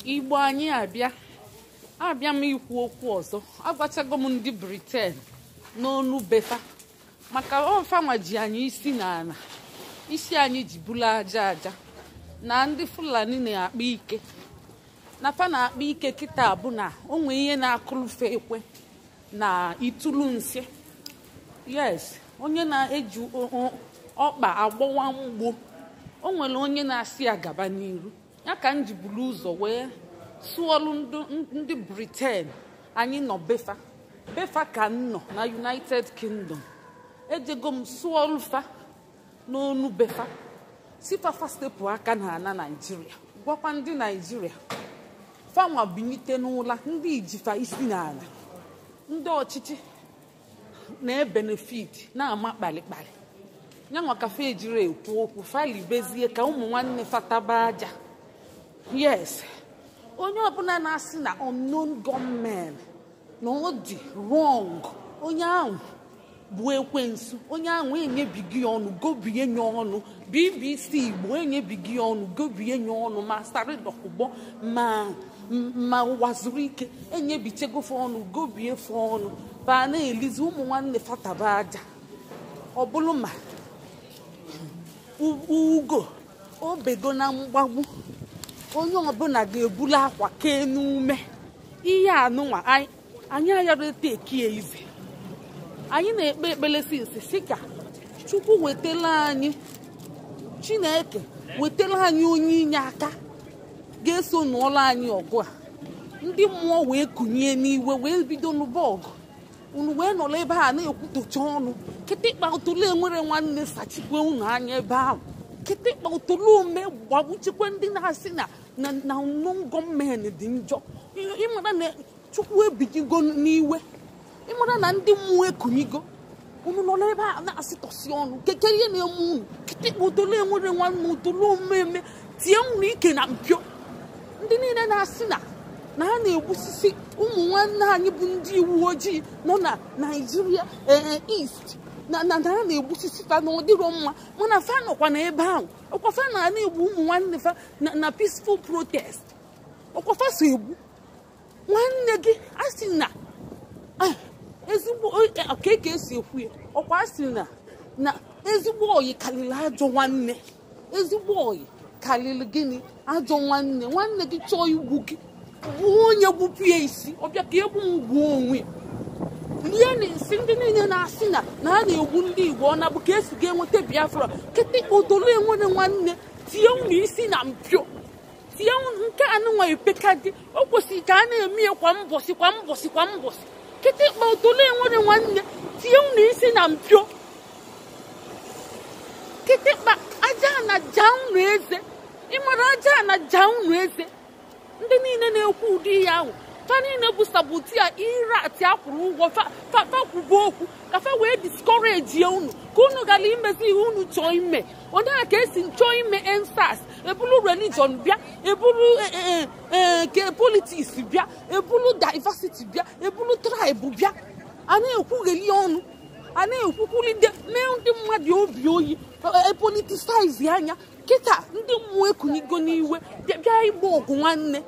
Igbo anyị abịa abịa m ikwu okwu ọzọ. Agwachago m ndị Britain n'onu befa maka ọfanwa ji anyị isi n'ala, isi anyị ji bulu aja aja na ndị Fulani na-akpa ike, na fa na-akpa ike kịta bụ na o nwee ihe na-akụlụfe ekwe na itulu nsị. Yes, onye na-eji ọkpa agbọwa mgbo, o nwere onye na-asị ya gaba n'iru. Ya ka m ji buru ụzọ wee sụọlụ ndị Britain anyị nọ befa befa ka m nọ na United Kingdom. Ejego m sụọlụ fa n'onu befa, si fafa stepụ aka na ana Naijiria, gwakwa ndị Naijiria fanwa binite n'ụla, ndị ijifa isi n'ala, ndị ọchịchị na-ebenefit na-ama kpalikpali. Nyanwa ka fa ejiri ekwu okwu falibezie ka ụmụ nwanne fataba aja. Yes, onye ọbụla na-asị na unknown gunmen na ọ dị wrong, onye ahụ bụ ekwensu, onye ahụ enyebighị ọnụ gobie nye ọnụ. BBC Igbo enyebighị ọnụ gobie nye ọnụ, ma sarịdọkụgbọ ma ụwa zuru ike enyebichegofe ọnụ gobie fe ọnụ, fa na-elizi ụmụ nwanne fataba aja. Ọ bụrụ ma ugo obego na mgbagbu, onye ọbụla ga-ebulu akwa kee n'ume. Ihe anụnwa anyị ayara etekie ize. Anyị na-ekpe ekpere sinsi si ka Chukwu wetala anyị, Chineke wetala anyị onye inye aka ga-eso n'ụlọ anyị ọgụ a. Ndị mmụọ wee kụnye n'iwe wee bido n'ụba ọgụ. Unu wee nọrọ ebe a na-ekwutocha ọnụ. Kịtịkpa otulu enwere nwanne sachikwe unu anya ebe ahụ. Kịtịkpa otulu ome gbagbuchikwe ndị na-asị na na unknown gunmen dị njọ. Ịmara na Chukwu ebijigo n'iwe, ịmara na ndị mmụọ ekunyigo. Unu nọ n'ebe a na-asịtọsị ọnụ keke ihe na-eme unu. Kịtịkpa otulu enwere nwanne otulu omeme tie unu ike na mpio. Ndị niile na-asị na na ha na-egbusisi ụmụ nwanne anyị bụ ndị uwe ojii nọ na Naijiria East, na na ha na-egbusisi fa na ọdịrọ mma, mana fa nọkwa na ebe ahụ. Ọkwa fa na na-egbu ụmụ nwanne fa na peaceful protest. Ọkwa fa so egbu nwanne gị. A sị na ezigbo ka esi ekwu ya, ọkwa a sị na ezigbo oyi karịrị ajọ nwanne. Ezigbo oyi karịrị gịnị? Ajọ nwanne. Nwanne gị chọọ igbu gị, gbuo onye gbupụ ya isi, ọbịa ka egbu m gbuo onwe ya. Lie na nsị ndị niile na-asị na na ha na-egbu ndị Igbo, ọ na-abụ ka esi ga-enweta Biafra. Kịtịkpa otolu enwere nwanne tie unu isi na mpio, tie nke anụnwa epeka dị. O kwesịrị ka a na-eme ya kwa mbọsị kwa mbọsị kwa mbọsị. Kịtịkpa otolu enwere nwanne tie unu isi na mpio. Kịtịkpa aja na ja unu eze, ịmara aja na ja unu eze. Ndị niile na-ekwu ụdị ihe ahụ, fa niile bụ sabotia irat akwụrụ ụgwọ fa kwubo okwu ka fa wee discourage unu ka unu gara imezi ihe unu chọọ ime. Onye a ka esi chọọ ime EndSARS, ebulu religion bịa, ebulu ke politics bịa, ebulu diversity bịa, ebulu tribe bịa. A na-ekwugheli ọnụ, a na-ekwukwulide mee ndị mmadụ obi oyi, politicize anya. Kịta ndị mmụọ ekunyigo n'iwe bịa igba ọgụ nwanne.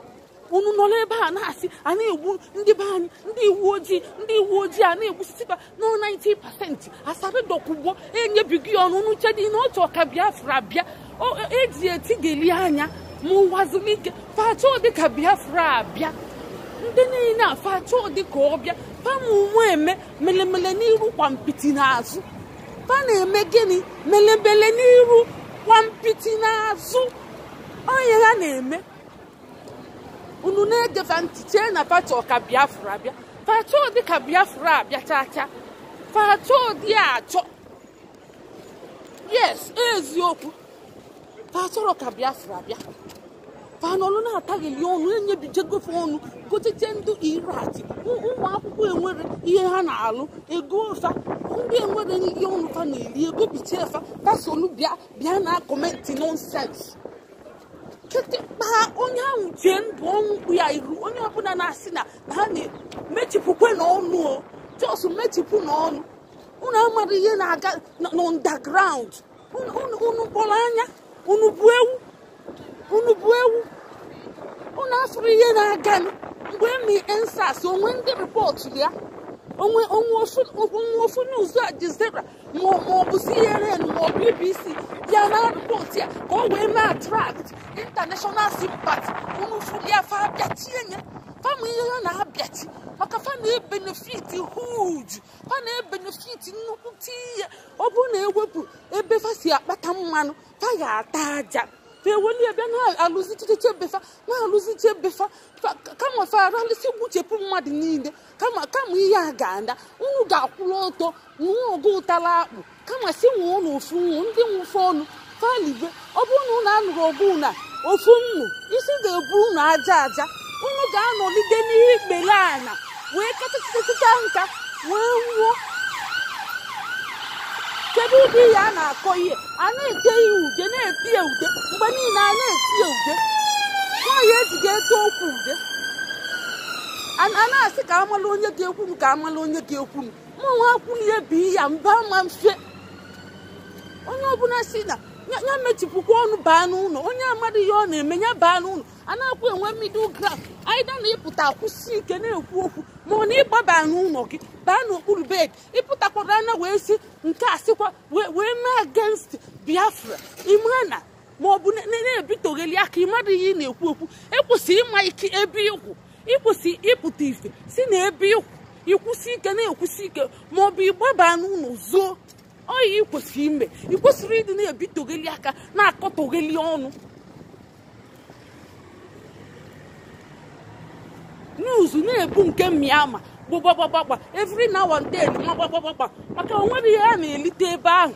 Unu nọ n'ebe a na-asị a na-egbu ndị be anyị, ndị uwe ojii, ndị uwe ojii a na-egbusisiba no 90%. Asarịdọkwugbo enyebighị ọnụ unu chedi na otu ọka Biafra bịa eji etigeli anya ma ụwa zuru ike fachọọ dịka Biafra abịa. Ndị niile a fachọọ dịka ọbịa famumu eme melemele n'iru kwa mpiti n'azụ. Fa na-eme gịnị? Melemele n'iru kwa mpiti n'azụ. Onye ha na-eme unu na-egefe ntị chee na fachọọ ka Biafra bịa. Fachọọ dịka Biafra abịa chacha. Fachọọ dị achọ. Yes, eziokwu, fachọrọ ka Biafra bịa. Fanọlụ na-ataghịli ọnụ, enyebijegofe ọnụ goteche ndị irat. Ụmụ akwụkwọ enwere ihe ha na-alụ ego fa, ndị enwere ihe ọnụ fa na-eri ego biche fa fasolu bịa bịa na comment nonsense. Kịtịkpa onye ahụ jee ndụ ọnwụ kpụ ya iru. Onye ọbụla na-asị na ha na-mechipụkwe n'ọnụ, o jos mechipụ n'ọnụ. Unu amara ihe na-aga n'underground. Unu kpọrọ anya, unu bụ ewu, unu bụ ewu. Unu Unu afụrụ ihe na-aganụ mgbe emi EndSARS, onwe ndị report ya, onwe onwe ofu onwe ofu news Aljazeera ma ọ bụ CNN ma ọ BBC ya na report ya ka ọ wee mee attract international sympathy. Unu fụrụ ya, fa abịachie nye fama ihe ha na-abịachi maka fa na-ebenefit huge, fa na-ebenefit nnukwute ihe. Ọ bụrụ na ewepụ ebe fa si akpata mmanụ, fa ga-ata aja. Fa eweli bịa na-alụzi befa, na-alụziche befa, kama fa aralụsi gbuchepụ mmadụ niile. Kama ihe a ga-ada, unu ga-akwụrụ ọtọ nụọ ọgụ ụtara akpụ, kama si nwụọ n'ofu nwụ ndị nwụfe ọnụ falibe. Ọ bụrụ na unu anụrụ ọgụ na ofu nnu isi ga-ebu unu aja aja, unu ga-anọgide n'ikpere ana wee kachasịcha nka wee nwụọ. Kedu ụdị ihe a na-akọ? Ihe a na-ete ya ude, na-eti ya ude mgbe niile, a na-eti ya ude. Nwaanyị ejighị ete okwu ude, a na-asị ka amala onye ga-ekwunu, ka amala onye ga-ekwunu. Mụ nwa kwulie bụ ya mba ma mfe. Onye ọbụla si na ya mechipụkwa ọnụ baa n'ụlọ, onye amadị ihe ọ na-eme ya baa n'ụlọ. A na-akwa enwe middle ground. Anyị da na ịpụta akwụsị ike na-ekwu okwu, ma ọ na ịgbaba n'ụlọ gị baa n'okpuru bed, ịpụtakwara anya wee si nke a sịkwa wee mee against Biafra, ịma na ma ọ bụ na-ebitogheli aka, ịmadụ ihe ị na-ekwu okwu. Ekwesị ịma ike ebe ịkwụ, ịkwụsị ịpụta ife si na ebe ịkwụ, ịkwụsị ike na-ekwusi ike, ma ọ bụ ịgbaba n'ụlọ zoo oyi. Ikwesị ime, ị kwesịrị ịdị na-ebitogheli aka, na-akọtogheli ọnụ. News na-ebu nke Myanmar gbagbagbagba every now and then, gbagbagbagbagba, maka onwere ihe a na-elite ebe ahụ.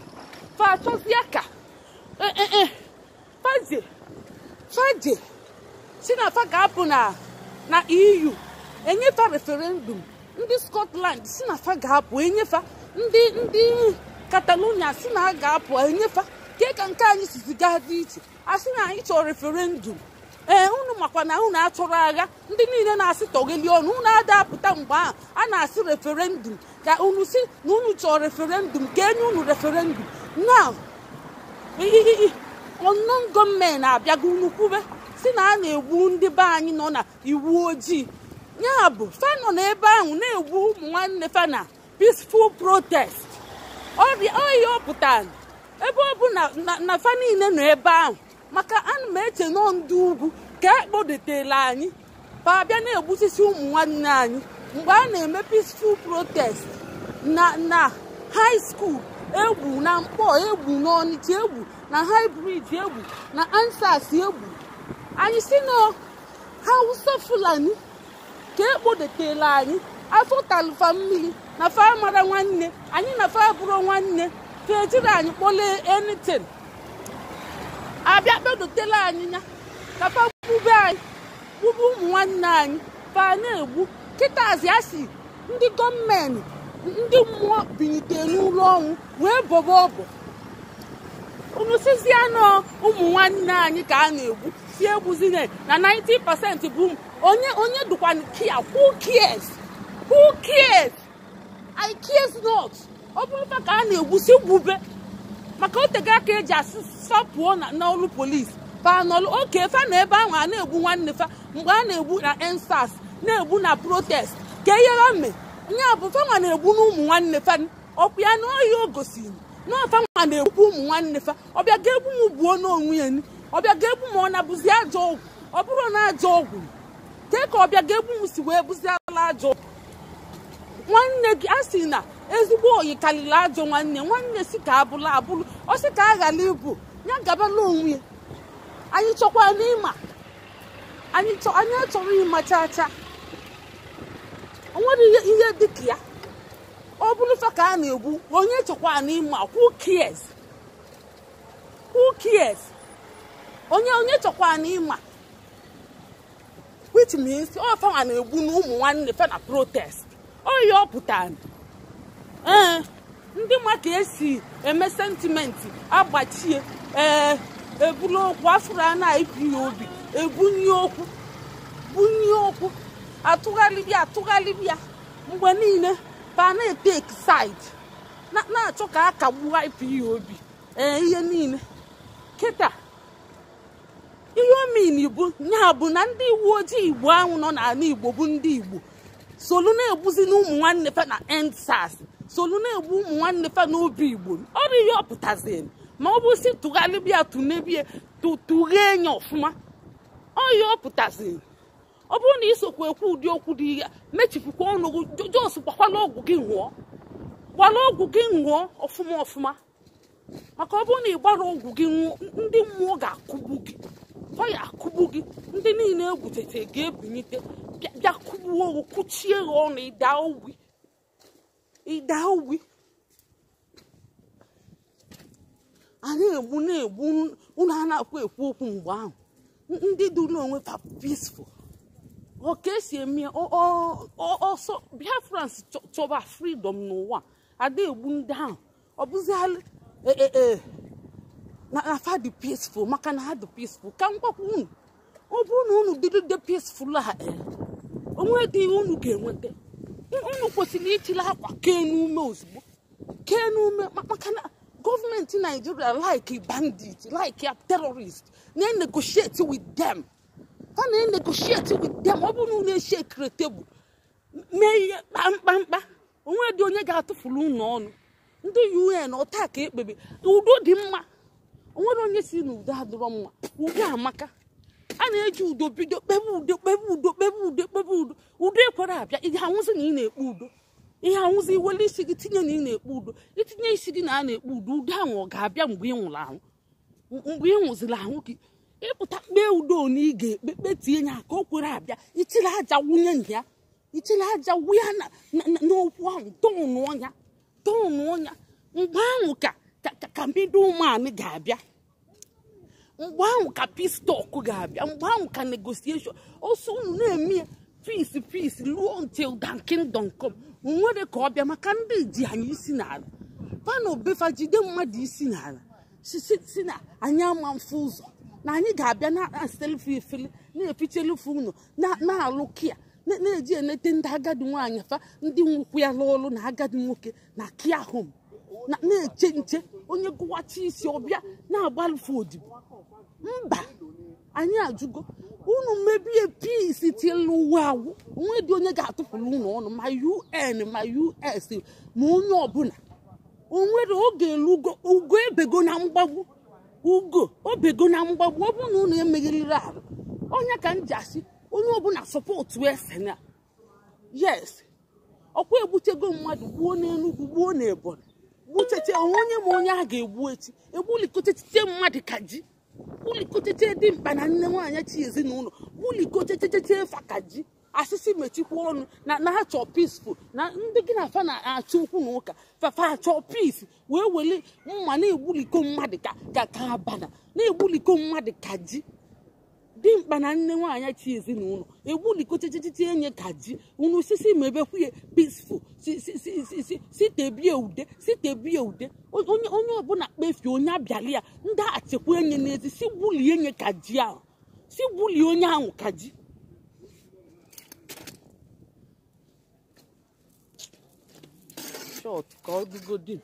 Fa achọzie ka faje si na fa ga-apụ na EU, enyefa referendum. Ndị Scotland si na fa ga-apụ, enyefa. Ndị Catalonia si na ha ga-apụ, enyefa. Ke ka nke anyị sizi gaa dị iche, a sị na anyị chọrọ referendum. Ee, unu makwa na unu achọrọ agha. Ndị niile na-asị tọgheli ọnụ, unu ada apụta mgbe ahụ a na-asị referendum, ka unu si na unu chọrọ referendum, ka enye unu referendum. Now unknown gọọmenti abịago, unu kwube si na a na-egbu ndị be anyị nọ na iwu ojii. Ya bụ fa nọ n'ebe ahụ na-egbu ụmụ nwanne fa na peaceful protest. Ọrịa oyi ọ pụtara ebe ọ bụ na fa niile nọ ebe ahụ, maka ana m eche nọ ndị ugwu ka ekpodetela anyị, fa abịa na-egbusisi ụmụ nwanne anyị mgbe a na-eme peaceful protest na high school. Egwu na Mkpọ, egwu n'Ọnịcha, egwu na high bridge, egwu na EndSARS, egwu anyị si na Hausa Fulani ka ekpodetela anyị. Afọ talụfa mmiri na fa mara nwanne anyị na fa bụrụ nwanne, fa ejiri anyị kpọlee anything, abịa kpedotela anyị ya ka fa gbube anyị, gbube ụmụ nwanne anyị fa na-egbu. Kịtazi asị ndị gọọmenti, ndị mmụọ binite n'ụlọ ọnwụ wee bọba ọbọ. Unu sizie nọ ụmụ nwanne anyị ka a na-egbu, si egbuzine na 90% bụ onye onye dụkwa kia. Who cares? Who cares? I cares not. Ọ bụrụkwa ka a na-egbu, si gbube, maka otego aka eji asị fa pụọ na n'ọrụ polisi, fa nọlụ oke fa na ebe ahụ a na-egbu nwanne fa mgbe a na-egbu na EndSARS, na-egbu na protest, ka enyere mme nya bụ fanwa na-egbu n'ụmụ nwanne fa. Ọkwa ya na oyi o gosiri na ọfanwa na-egbukwa ụmụ nwanne fa. Ọbịa ga-egbu m gbuo n'onwe ya, ọbịa ga-egbu m, ọ na-abụzi ajọ ọgwụ? Ọ bụrụ na ajọ ọgwụ kee ka ọbịa ga-egbu m si wee bụzi ala ajọ nwanne gị. A sị na ezigbo oyi karịrị ajọ nwanne. Nwanne si ka abụla abụrụ, ọ sị ka a ghara ịbụ ya, gabala onwe ya. Anyị chọkwa n'ịma anyị chọ, anyị achọrọ ịma chaa chaa. O nwere ihe dịka ya, ọ bụrụ fa ka a na-egbu, onye chọkwa n'ịma? Who cares? Who cares? Onye chọkwa n'ịma? Which means ọ fanwa na-egbu na ụmụ nwanne fa na protest. Oyi ọ pụtara, ee, ndị ma ka esi eme sentiment agbachie, ee, ebulu okwu afụrụ a na IPOB ebunye okwu, bunye okwu, atụgharịbịa atụgharịbịa mgbe niile, fa na-etake side, na-achọ ka a kagbuo IPOB. Ee, ihe niile kịta. Ihe omini bụ ya bụ na ndị uwe ojii Igbo ahụ nọ n'ala Igbo bụ ndị Igbo solu na-egbuzi na ụmụ nwanne fa na EndSARS, solu na-egbu ụmụ nwanne fa n'obi Igbo. Ọrụ ihe ọ pụtaziri ma ọ bụ si tụgharịbịa tụnebie tụghee ya ọfụma, ọya ọ pụtaziri. Ọ bụrụ na isokwa ekwu ụdị okwu dị ya, mechipụkwa ọnụ gị, jos gbakwala ọgwụ gị ṅụọ, gbara ọgwụ gị ṅụọ ọfụma ọfụma. Maka ọ bụrụ na ị gbara ọgwụ gị ṅụọ, ndị mmụọ ga-akụgbu gị, fọya akụgbu gị, ndị niile egwutete ga-ebinite bịa kụgbuo gị, kụchie gị ọnụ, ịda ogwi, ịda ogwi. A na-egbu na-egbu unu, a na-akwa ekwu okwu mgbe ahụ ndị dị n'onwe fa peaceful. Ọ ka esi eme ọsọ Biafrans chọba freedom n'ụwa, ada egbu ndị ahụ. Ọ bụzialụ na fa dị peaceful, maka na ha dị peaceful. Ka m gwakwa unu, ọ bụrụ na unu dịrị dị peaceful a, onwe dị unu ga-enweta. Unu kwesịrị ichili akwa kee n'ume ozugbo, kee n'ume, maka na gọọmenti Naijiria like bandit, like ya terrorist, na-negotiate with them. Ha na-negotiate with them. Ọ bụrụ na unu eshekere tebụl mee ihe kpamkpamkpa, onwe dị onye ga-atụfuru unu ọnụ. Ndị UN ọta ka ekpebe udo dị mma, onwere onye si na udo adịrọ mma. Udo amaka, a na-eji udo bido kpebe udo, kpebe udo, kpebe udo, kpebe udo. Udo ekwere abịa, ihe anwụzi na ị na-ekpe udo, ihe anwụzi iwele isi gị tinye na ị na-ekpe udo, itinye isi gị na a na-ekpe udo, udo ahụ ọ ga-abịa mgbe ị nwụrụ anwụ? Mgbe ị nwụziri ahụ gị ịpụta kpee udo na ị ga-ekpe kpetie ya ka o kwere abịa, ichiri aja wunye na ya, ichiri aja wunye n'okwu ahụ, tọnụọ ya, tọnụọ ya. Mgbe ahụ ka ka middleman ga-abịa, mgbe ahụ ka peace talk ga-abịa, mgbe ahụ ka negotiation ọsọ unu na-eme peace peace luo until thy kingdom come. Nwere ka ọ bịa, maka ndị ji anyị isi n'ala fana obefa jide mmadụ isi n'ala si na anyị ama mfe ụzọ na anyị ga-abịa na-aselfe efele na-efichelufe unu na-alụ kia na-eji enete ndị agadi nwaanyị fa ndị nwukwu ya n'ọlụ na agadi nwoke na kia home na-eche nche onye gụwachi isi ọbịa na-agbalụfe odibo. Mba, anyị ajụgo unu mebie peace till ụwa agwụ. Onwe dị onye ga-atụpụrụ unu ọnụ, ma UN ma US ma onye ọbụla. Onwere oge elugo, ugo ebego na mgbagbu, ugo obego na mgbagbu. Ọ bụrụ na unu emegheriri arụ, onye ka m ji asị onye ọbụla sọpọtụ ese na yes. Ọkwa egbuchego mmadụ, gbuo n'Enugwu, gbuo n'Ebonyi, gbucheche onye ma onye a ga-egbu echi, egbulikotechite mmadụ ka ji, gbulikotete dị mkpa na nne nwaanyị chi ezinụlọ, gbulikotechete fa ka ji. Asịsị mechikwa ọnụ na na-achọ peaceful, na ndị gị na fa na-achọ okwu na ụka fafa achọ peace, wee wele mma na-egbuliko mmadụ ka ka abana, na-egbuliko mmadụ ka ji. Dimkpa na nne nwaanyị chi ezinụlọ egbulikotechete enye ka ji. Unu sisi mebekwuye peaceful, si tebie ude, si tebie ude. Onye onye ọbụla kpefie onye abịala ya, ndị achịkwa enye n'ezi si gbulie enye ka ji ahụ, si gbulie onye ahụ ka ji. Short ka ọ dịgodi.